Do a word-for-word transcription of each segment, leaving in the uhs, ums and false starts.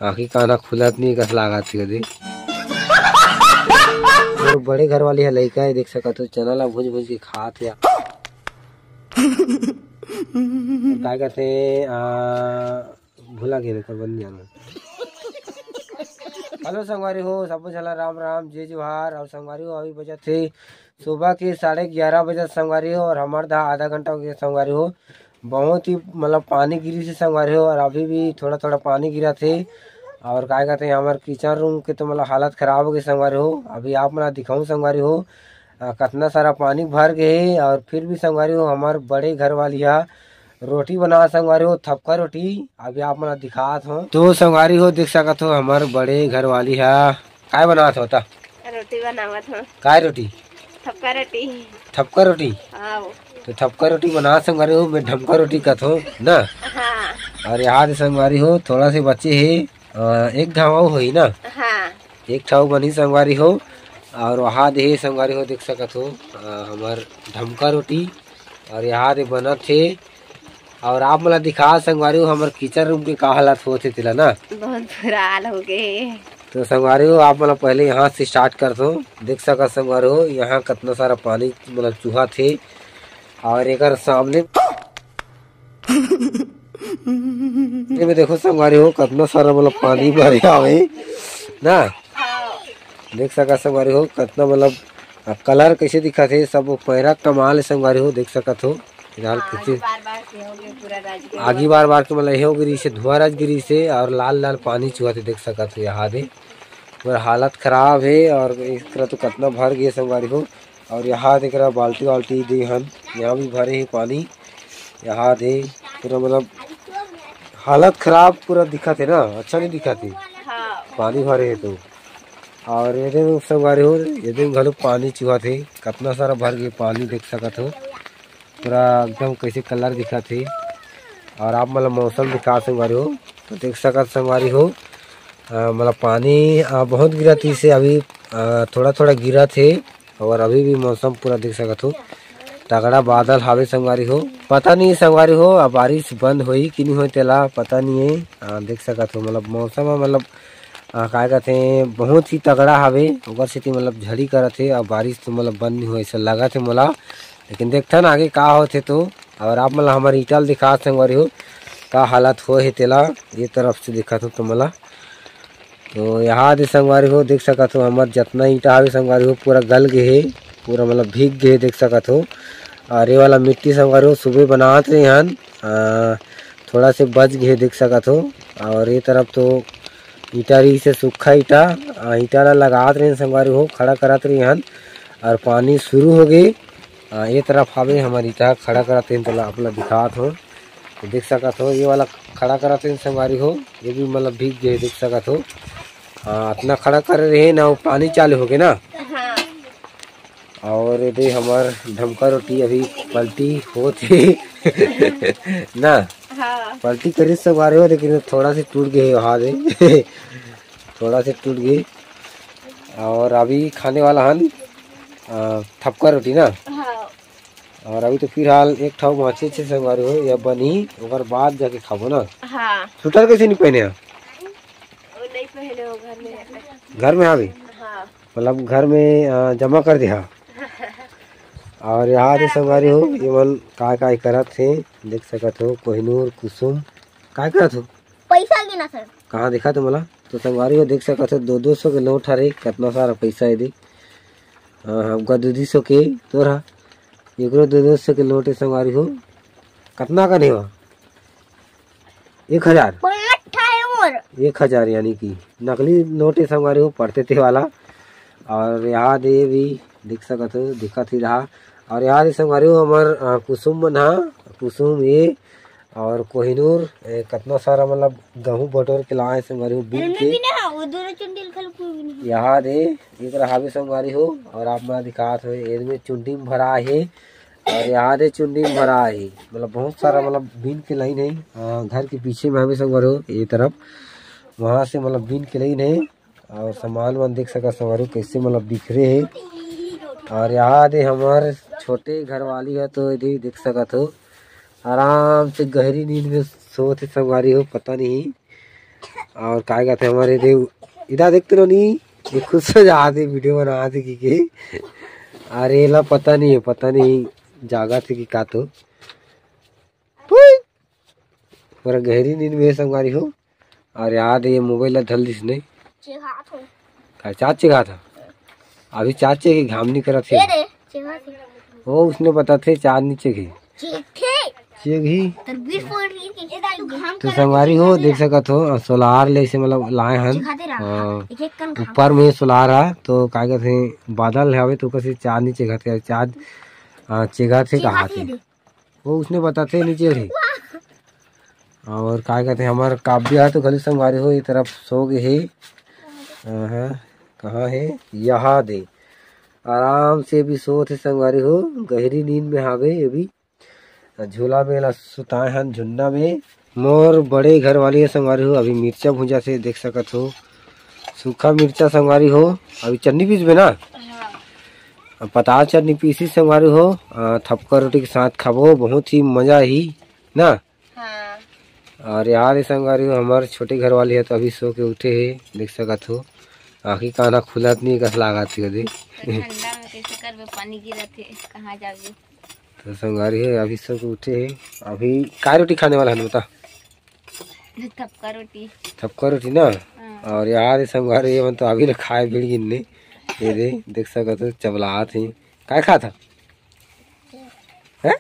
आँखी कान ह खुलत नहीं कस लागत हे कदे। मोर बड़े घर वाली ह लइका हे, देख सकत हो, चना ला भूज भूज के खात हे। का कहते, आ, भुला गेल, एकर बन जाना। हेलो संगवारी हो, सबो झन ला राम राम, जय जोहार। और संगवारी हो, अभी बजत हे सुबह के साढ़े ग्यारह बजे संगवारी हो, और हमर दा आधा घंटा हो गया संगवारी हो। बहुत ही मतलब पानी गिरी से संगवारी हो, और अभी भी थोड़ा थोड़ा पानी गिरा थे। और काय कहते हैं, हमर किचन रूम के तो मतलब हालत खराब हो गई संगवारी हो। अभी आप मन ला दिखाऊं संगवारी हो, आ, कतना सारा पानी भर गए हे, और फिर भी संगवारी हो, हमर बड़े घर वाली हा रोटी बना संगवारी हो, थपका रोटी। अभी आप मन ला दिखात हो। तो संगवारी हो, देख सकत हो, हमर बड़े घर वाली हा काय बनात हो? ता रोटी बनावत हो। काय रोटी? थपका रोटी। थपका रोटी? आओ। तो थपका रोटी बना संगवारी हो, मैं ढमका रोटी कथो ना। हाँ। और यहाँ दे संगवारी हो, थोड़ा से बचे हे, अ, एक घाव होही ना। हाँ। एक ठाव बनी संगवारी हो। और वहाँ दे संगवारी हो, देख सकत हो, अ, हमर ढमका रोटी। और यहाँ दे बनत हे। और आप मन ला दिखा संगवारी हो, हमर किचन रूम के का हालत होत हे तेला ना। बहुत बुरा हाल हो गए। तो संगवारी हो, आप मन ला पहले यहाँ से स्टार्ट करथो। देख सकत संगवारी हो, यहाँ कतना सारा पानी मतलब चुहत हे। और एकर सामने ये में देखो संगवारी हो, कतना सारा मतलब पानी भरे हवे ना। देख सकत संगवारी हो, कतना मतलब, आ, कलर कैसे दिखत हे, सब पैरा कमाल हे संगवारी हो, देख सकत हो। फिलहाल हाँ, कुछ आगी बार बार के हो गए पूरा राजगीर। आगी बार बार के मतलब हे हो गिरी से, धुआं राजगिरी से, और लाल लाल पानी चुहत हे, देख सकत हो यहाँ दे। पूरा हालत खराब हे, और इस तरह तो कतना भर गए संगवारी हो। और यहाँ देख रहा बाल्टी वाल्टी दे हन, यहाँ भी भरे हे पानी। यहाँ दे पूरा मतलब हालत खराब पूरा दिखत हे ना, अच्छा नहीं दिखत हे। हाँ। पानी भरे हे तो। और ये दे संगवारी हो, ये दे घलो पानी चुहत हे, कतना सारा भर गए पानी, देख सकत हो। पूरा एकदम कैसे कलर दिखत हे। और आप मतलब मौसम दिखा संगवारी हो, तो देख सकत संगवारी हो, अ, मतलब पानी, अ, बहुत गिरत हे से अभी, अ, थोड़ा थोड़ा गिरत हे। और अभी भी मौसम पूरा देख सकत हो, तगड़ा बादल हावे संगवारी हो। पता नहीं संगवारी हो, अब बारिश बंद होही कि नहीं होही तेला पता नहीं हे। अ, देख सकत हो मतलब मौसम ह मतलब, अ, काय कहते हैं, बहुत ही तगड़ा हावे, ओकर सेती मतलब झड़ी करत हे। अब बारिश तो मतलब बंद नहीं होही ऐसा लगत हे मोला, लेकिन देखथन आगे का होथे तो। और आप मन ला हमर ईटा ल दिखात संगवारी हो, का हालत होए हे तेला, ये तरफ से दिखात हो तो मोला। तो यहाँ दे संगवारी हो, देख सकत हो, हमर जतना ईटा हावे संगवारी हो, पूरा गल गए हे, पूरा मतलब भीग गए हे, देख सकत हो। और ये वाला मिट्टी संगवारी हो, सुबह बनात रहे हन, आ, थोड़ा से बच गए हे, देख सकत हो। और ये तरफ तो ईटा रही से सूखा ईटा, आ, ईटा ला लगात रहे संगवारी हो, खड़ा करत रहे हन, और पानी शुरू हो गए। आ, ये तरफ हावे हमर ईटा खड़ा करत रहे, तो ला, आप ला दिखात हो। तो देख सकत हो, ये वाला खड़ा करत हे संगवारी हो, ये भी मतलब भीग गए, देख सकत हो। हाँ, इतना खड़ा करे रहे ना, वो पानी चालू हो गए ना। हाँ। और ये दे हमर ढमका रोटी अभी पलटी होत हे ना। हाँ। पलटी करिस संगवारी हो, लेकिन थोड़ा से टूट गए हे, वहाँ दे थोड़ा से टूट गए। और अभी खाने वाला हन, अ, थपका रोटी ना। हाँ। और अभी तो फिलहाल एक ठाव बाँचे छे संगवारी हो, या बनी, ओकर बाद जाके खाबो ना। हाँ। स्वेटर कैसे नहीं पहने हैं? वो नहीं पहने हो घर में। घर में हावे? हाँ। मतलब घर में, अ, जमा कर दे हा। और यहाँ दे संगवारी हो, ये मन काय काय करत हे, देख सकत हो, कोहिनूर, कुसुम, काय करत हो? पैसा गिना सर। कहाँ देखा तो मोला? तो संगवारी हो, देख सकत हो, दो दो सौ के नोट हरे, कितना सारा पैसा हे दे। हाँ, हमका दो दो सौ के, तोर हा, एकरो दो दो सौ के नोट हे संगवारी हो। कितना का नहीं हुआ? एक हजार। पाँच ठा हे मोर। एक हजार यानी कि नकली नोट हे संगवारी हो, पड़ते ते वाला। और यहाँ दे भी देख सकत हो, दिखत ही रहा। और यहाँ दे संगवारी हो, हमर, अ, कुसुम मन हा, कुसुम ये और कोहिनूर, ए, कतना सारा मतलब गहूँ बटोर के लाए संगवारी हो, बीन एमे के। भी नहीं है, वो दोनों चुंडी ल खाली कोई भी नहीं है। यहाँ दे, एक रहावे संगवारी हो, और आप मन दिखात हो, एदमे चुंडी में भरा हे, और यहाँ दे चुंडी में भरा हे, मतलब बहुत सारा मतलब बीन के लाइन हे, अ, घर के पीछे में हवे संगवारी हो, ये तरफ, वहाँ से मतलब बीन के लाइन हे, और सामान मन देख सकत संगवारी हो, कैसे मतलब बिखरे हे, और यहाँ दे हमर छोटे घर वाली है, तो ये दे देख सकत हो, आराम से गहरी नींद में सोत हे संगवारी हो, पता नहीं और काय कहते हमारे दे, इधर देखते रहो नहीं, ये खुश हो जाते वीडियो बनाते कि के। अरे ला पता नहीं है, पता नहीं जागा थे कि का तो। हुई। पूरा गहरी नींद में है संगवारी हो। और याद है ये मोबाइल ला धल दिस नहीं। चिढ़ात हो। का चार्ज चिघा था? अभी चार्ज चिघे, घाम नहीं करत है। ये रे, चिढ़ात हो। वो उसने बता थे चार्ज नहीं चिघे। चिढ़े। चिघी। तर बीस वोल्ट की किसी का घाम तो करत संगवारी है, हो, देख सकत हो, सोलार ले से मतलब लाए हन। चिढ़ाते रहा। हाँ। एक एक कन घाम। ऊपर में सोलार है, तो का कहते हैं, बादल हवे, तो कसे चार्ज नहीं चिघाते, चार्ज, आ, चिघाते चिढ़ाते कहा थे। दे। वो उसने बताते नीचे रही। और का कहते हैं, हमार काव्या तो घलो संगवारी हो, ये तरफ सो गए हे। अहाँ, कहाँ हे? यहाँ दे। आराम से भी सोत हे संगवारी हो, गहरी नींद में हावे ये भी। झूला में ला सुताए हन, झुंडा में। मोर बड़े घर वाली हे संगवारी हो, अभी मिर्चा भुंजा से देख सकत हो, सूखा मिर्चा संगवारी हो। अभी चटनी पीसबे ना? हाँ। अब पताल चटनी पीसी संगवारी हो, आ, थपका रोटी के साथ खाबो, बहुत ही मजा ही ना। हाँ। और यार, ये संगवारी हो, हमार छोटे घर वाली है, तो अभी सो के उठे है, देख सकत हो, आँखी काना खुलत नहीं, कस लागत ही ओदे। तो ठंडा में कैसे करबे, पानी गिरत है, कहाँ जाबे? तो संगवारी हो, अभी सो के उठे है। अभी का रोटी खाने वाला है, बता? थपका रोटी। थपका रोटी ना। हाँ। और यार, ये संगवारी हो, ये मन तो अभी ले खाए भीड़ गिनने। ये दे, देख सकत हो, चबलात ही। काय खाता? हैं?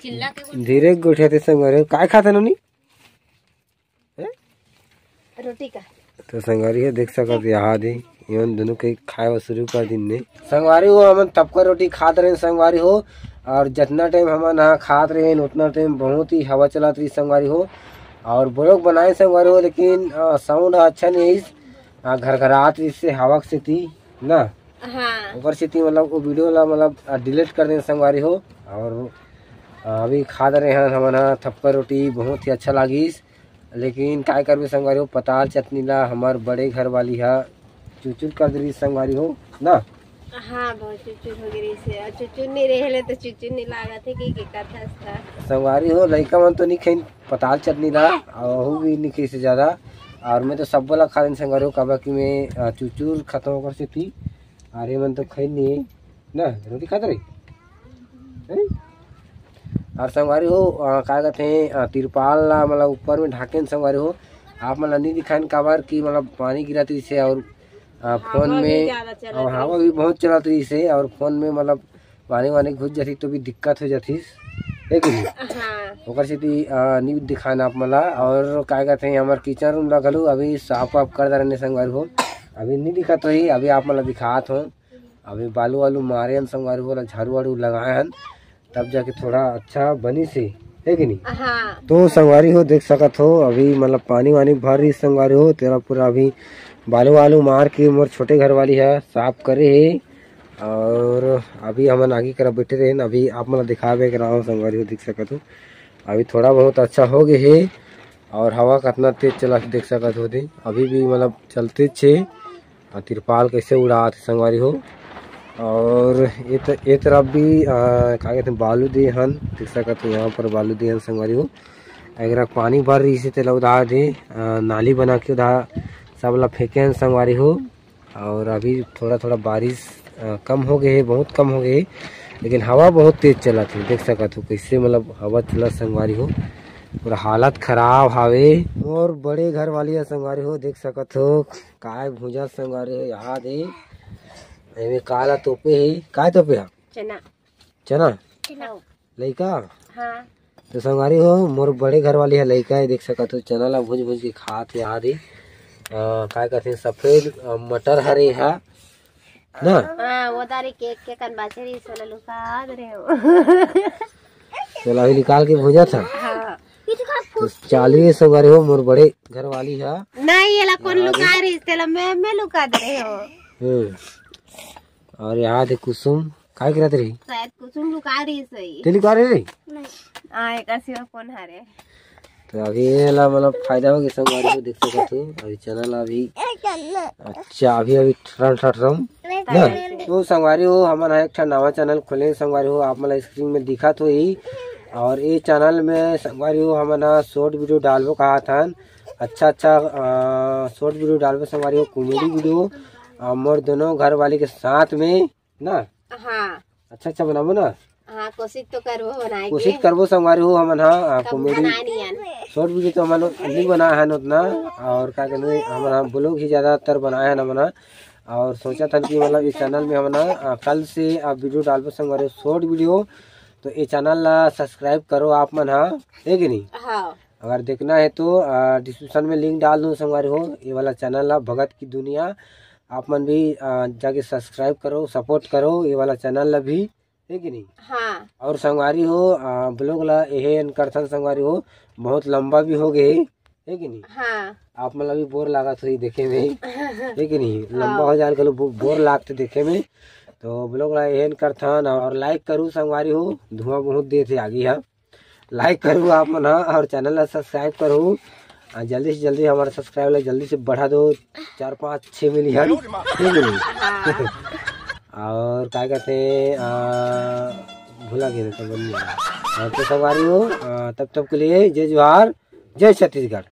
चिल्ला के बोल। धीरे गोठिया ते संगवारी हो, काय खाता नोनी? हैं? रोटी का। तो संगवारी हो, देख सकत हो, यहाँ दे, इवन दोनों के खाए बर शुरू कर दिन ने। संगवारी हो, हमन तपका रोटी खात रहे संगवारी हो, और जितना टाइम हमन हा खात रहे उतना टाइम बहुत ही हवा चलत रही संगवारी हो, और ब्लॉग बनाए संगवारी हो, लेकिन, अ, साउंड अच्छा नहीं है, अ, घरघरात रही से हवा के सेती ना। हाँ। ओकर सेती मतलब वो वीडियो ला मतलब, अ, डिलीट कर देन संगवारी हो। और, अ, अभी खा दे रहे हैं हमन ह थपका रोटी, बहुत ही अच्छा लागिस। लेकिन काय करबे संगवारी हो, पताल चटनी ला हमर बड़े घर वाली ह चुरचुर कर दे रही संगवारी हो ना। हाँ, बहुत चुरचुर हो गई से। और चुरचुर नहीं रहे ले तो चुरचुर नहीं लागत है कि, कि कथा था। संगवारी हो, लइका मन तो नहीं खाइन पताल चटनी ला, और वहू भी नहीं खाई से ज्यादा। और मैं तो सब बोला खा देन संगवारी हो, काबर कि मैं, अ, चुरचुर खत्म होकर से थी। अरे मन तो खाई नहीं है ना, रोटी खात रही। हैं? और संगवारी हो, अ, का कहते हैं, अ, तिरपाल ला मतलब ऊपर में ढाकेन संगवारी हो, आप मन ला नहीं दिखाएन काबर कि मतलब पानी गिरत रहिसे और, अ, हवा फोन भी में ज्यादा चलत और हवा रहिसे। भी बहुत चलत रहिसे और फोन में मतलब पानी वानी घुस जाती तो भी दिक्कत हो जाती है कि नहीं? हाँ। ओकर सेती, अ, नहीं दिखाएन आप मन ला। और का कहते हैं, हमार किचन रूम ला घलो अभी साफ वाफ कर दे रहे संगवारी हो, अभी नहीं दिखत रही, अभी आप मन ला दिखात हो। अभी बालू वालू मारे हन संगवारी हो, झाड़ू वाड़ू लगाए हन, तब जाके थोड़ा अच्छा बनी से, है कि नहीं? हाँ। तो संगवारी हो, देख सकत हो, अभी मतलब पानी वानी भर रही संगवारी हो, तेरा पूरा अभी बालू वालू मार के मोर छोटे घर वाली है साफ करे है। और अभी हमन आगे करा बैठे रहे, अभी आप मन ला दिखावे के रहा संगवारी हो, देख सकत हो, अभी थोड़ा बहुत अच्छा हो गए है। और हवा कितना तेज चला, देख सकत हो, अभी भी मतलब चलते छे। अ, तिरपाल कैसे उड़ात हे संगवारी हो। और ये त-, ये तरफ भी, अ, का कहते हैं, बालू दे हन, देख सकत हो, यहाँ पर बालू दे हन संगवारी हो। अगर पानी भर रही से तेला उधार दे, अ, नाली बना के उधार सब ला फेंके हन संगवारी हो। और अभी थोड़ा थोड़ा बारिश, अ, कम हो गए है, बहुत कम हो गए है, लेकिन हवा बहुत तेज चलत है, देख सकत हो कैसे मतलब हवा चलत संगवारी हो। पूरा हालत खराब हावे। मोर बड़े घर वाली है संगवारी हो, देख सकत हो। काय भुजा संगवारी हो, याद हे। एमे काला तोपे हे, काय तोपे हा? चना। चना? चना। लइका? हाँ। तो संगवारी हो, मोर बड़े घर वाली है लइका हे, देख सकत हो, चना ला भुज भुज के खात हे, याद हे। अ, काय कहते हैं, सफेद, अ, मटर हरे हा। ना? हाँ, वो तारी केक के कन बाचे रही, सोला लुका दे रहे हो। चला, अभी निकाल के भुजा था। हाँ। तो चालू हे संगवारी हो, मोर बड़े घर वाली है। नहीं, ये ला कौन लुका रही, तेला मैं, मैं लुका दे रहे हो। हम्म। और याद हे कुसुम, काय करत रही? शायद कुसुम लुका रही सही। ते लुका रही? नहीं। हाँ, एक असी और कौन हारे? तो अभी ये ला मतलब फायदा हो गया संगवारी हो, देख सकत हो। अभी चना ला अभी, अच्छा, अभी, अभी ठरम, ठरम। ना? तो संगवारी हो, हमन हा एक ठा नवा चैनल खोले संगवारी हो, आप मन ला स्क्रीन में दिखत होही। और ये चैनल में संगवारी हो, हमन हा शॉर्ट वीडियो डालबो कहा थन, अच्छा अच्छा शॉर्ट वीडियो डालबो संगवारी हो, कॉमेडी वीडियो, मोर दोनों घर वाले के साथ में ना। हाँ अच्छा अच्छा बनाबो ना। हाँ, कोशिश तो करबो बनाए कोशिश करबो संगवारी हो हमन हा। कॉमेडी बनाए नहीं आन। शॉर्ट वीडियो तो हमन नहीं बनाए हन उतना, और का कहते हमन हा ब्लॉग ही ज्यादातर बनाए हन हमन हा। और सोचा था कि मतलब इस चैनल में हमन हा कल से अब वीडियो डालबो संगवारी हो, शॉर्ट वीडियो। तो ये चैनल ला सब्सक्राइब करो आप मन हा, है कि नहीं? हाँ अगर देखना है तो डिस्क्रिप्शन में लिंक डाल दूँ संगवारी हो, ये वाला चैनल ला भगत की दुनिया। आप मन भी आ, जाके सब्सक्राइब करो, सपोर्ट करो ये वाला चैनल ला भी, है कि नहीं? हाँ और संगवारी हो ब्लॉग ला यही एंड करथन संगवारी हो, बहुत लंबा भी हो गए, है कि नहीं? हाँ आप मन ला भी बोर लागत होही देखे में, है कि नहीं? लंबा हो जाए घलो बो- बोर लागते देखे में। तो ब्लॉग ला यही एंड करथन और लाइक करू संगवारी हो, धुआं बहुत देर से आगी है। लाइक करू आप मन हा और चैनल ला सब्सक्राइब करू। आ, जल्दी से जल्दी हमारा सब्सक्राइब ला जल्दी से बढ़ा दो, चार पाँच छः मिलियन, ठीक है? और का कहते हैं आ, भुला गए तो बन गया। और तो संगवारी हो आ, तब तक के लिए जय जोहार, जय छत्तीसगढ़।